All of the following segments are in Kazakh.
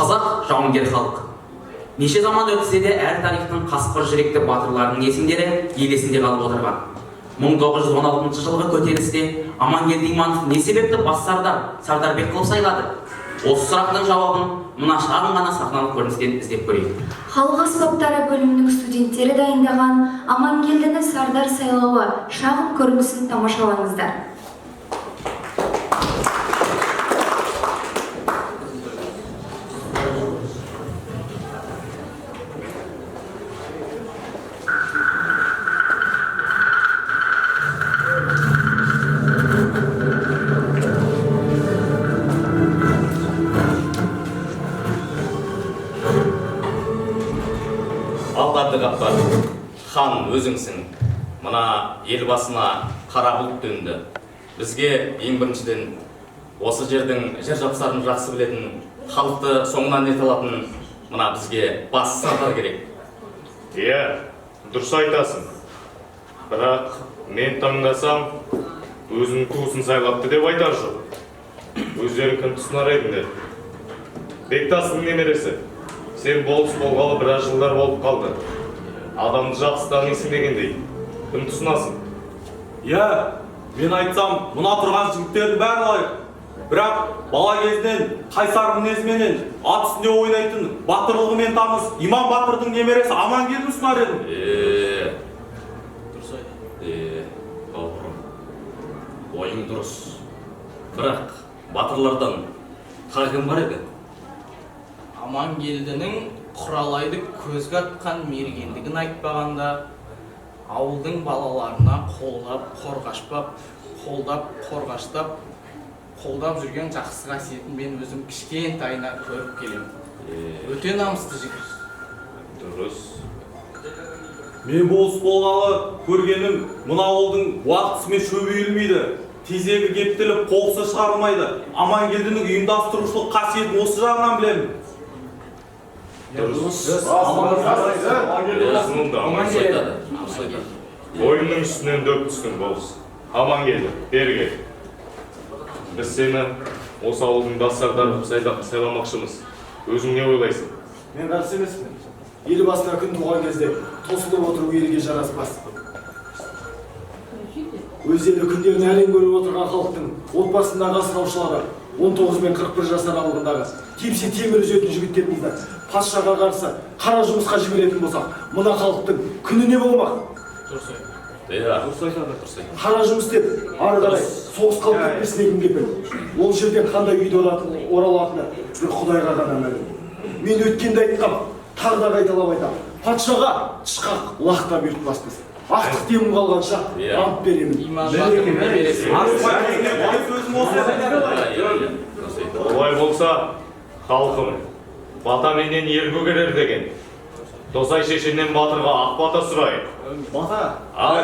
Қазақ жауынгер халық. Неше заман өтсе де, әр тарихтың қасқыр жүректі батырларының есімдері ел есінде қалып отырған. 1916 жылғы көтерілісте Амангелді Иманов не себепті бас сардар, Сардарбек қылып сайлады? Осы сұрақтың жауабын мына шағын ғана сахналық көріністен іздеп көрейік. Халық аспаптары бөлімінің студенттері дайындаған Амангелдіні сардар сайлауы шағын көрінісін тамашалаңыздар. Ал, Әбдіғаппар хан, өзіңсің. Мына ел басына қара бұлт төнді. Бізге ең біріншіден осы жердің жер жапсарын жақсы білетін, халықты соңынан ерте алатын мына бізге бас сардар керек. Иә, дұрыс айтасың. Бірақ мен таңдасам, өзінің туысын сайлапты деп айтар жоқ. Өздерің кім тұсынар едіңдер? Бектастың немересі. Сен болыс болғалы біраз жылдар болып қалды. Адамды жақсы танисың дегендей. Кім тұсынасың? Иә, мен айтсам, мына тұрған жігіттердің бәрі лайық. Бірақ бала кезінен қайсар мінезіменен ат үстінде ойнайтын, батырлығымен таныс Иман батырдың немересі Амангелдіні ұсынар едім. Е, дұрыс айтады. Е, бауырым, ойың дұрыс. Бірақ батырлардан тағы кім бар еді? Амангелдінің құралайды көзге атқан мергендігін айтпағанда, ауылдың балаларына қолдап қорғаштап, қолдап қорғаштап, қолдап жүрген жақсы қасиетін мен өзім кішкентайынан көріп келемін. Өте намысты жігіт. Дұрыс. Мен болыс болғалы көргенім, мына ауылдың уақытысымен шөбі үйілмейді. Тезегі кептеліп, қоқысы шығарылмайды. Амангелдінің ұйымдастырушылық қасиетін осы жағынан білемін. Дұрыс. Осының да Дұрыс айтады, дұрыс айтады. Ойымның үстінен дөп түстің, болыс. Амангелді, бері кел. Біз сені осы ауылдың бас сардары қылып сайламақшымыз. Өзің не ойлайсың? Мен қарсы емеспін. Ел басына күн туған кезде тосылып отыру елге жараспас. Өз елі күндерін әрең көріп отырған халықтың отбасындағы асыраушылары 19 мен 41 жас аралығындағы тепсе темір үзетін жігіттерімізді патшаға қарсы қара жұмысқа жіберетін болсақ, мына халықтың күні не болмақ? Дұрыс айтады. Иә, дұрыс айтады, дұрыс айтады. Қара жұмыс деп ары қарай соғысқа алып кетпесіне кім кепіл? Ол жерден қандай күйде оралатыны бір құдайға ғана мәлім. Мен өткенде айтқам, тағы да қайталап айтамын: патшаға тышқақ лақ та бұйыртпаспыз. Ақтық демім қалғанша ант беремін. Иман батырдың немересі. Арысбай, сөзім осы. Иә, иә, дұрыс айтады. Олай болса, халқым, батаменен ел көгерер деген. Досай шешеннен батырға ақ бата сұрайық. Ал,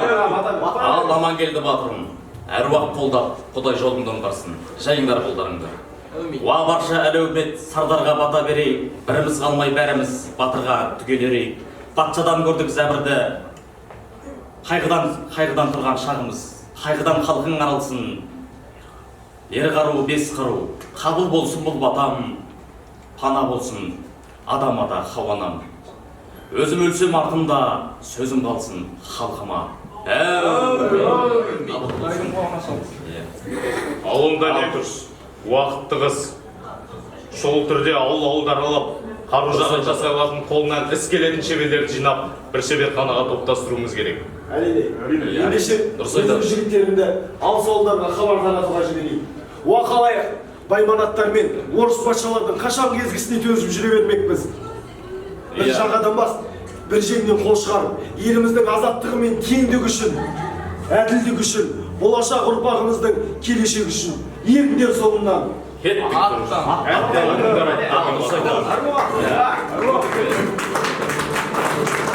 ал, Амангелді батырым, әруақ қолдап, Құдай жолыңды оңғарсын. Жайыңдар қолдарыңды. Әумин. Уа, барша әлеумет, сардарға бата берейік, біріміз қалмай бәріміз батырға түгел ерейік. Патшадан көрдік зәбірді, қайғыдан, қайғыдан тұрған шағымыз, қайғыдан халқың арылсын. Ер қару, бес қару, қабыл болсын бұл батам, пана болсын Адам ата, Хауа анам. Өзім өлсем, артымда сөзім қалсын халқыма. Әумин. Қабыл болсын. Иә. Ал онда не тұрс? Уақыт тығыз. Шұғыл түрде ауыл-ауылды аралап, қару жарақ жасай алатын, қолынан іс келетін шеберлерді жинап, бір шеберханаға топтастыруымыз керек. Әрине. Иә. Ендеше Дұрыс айтады. өзім жігіттерімді алыс ауылдарға хабар таратуға жіберейін. Уа, халайық, байманаттар мен орыс патшалардың қашан кезгісіне төзіп жүре бермекпіз? Бір жағадан бас, бір жеңнен қол шығарып, еліміздің азаттығы мен теңдігі үшін, әділдік үшін, болашақ ұрпағымыздың келешегі үшін еріңдер соңынан. Кеттік. Аттан. Дұрыс айтады.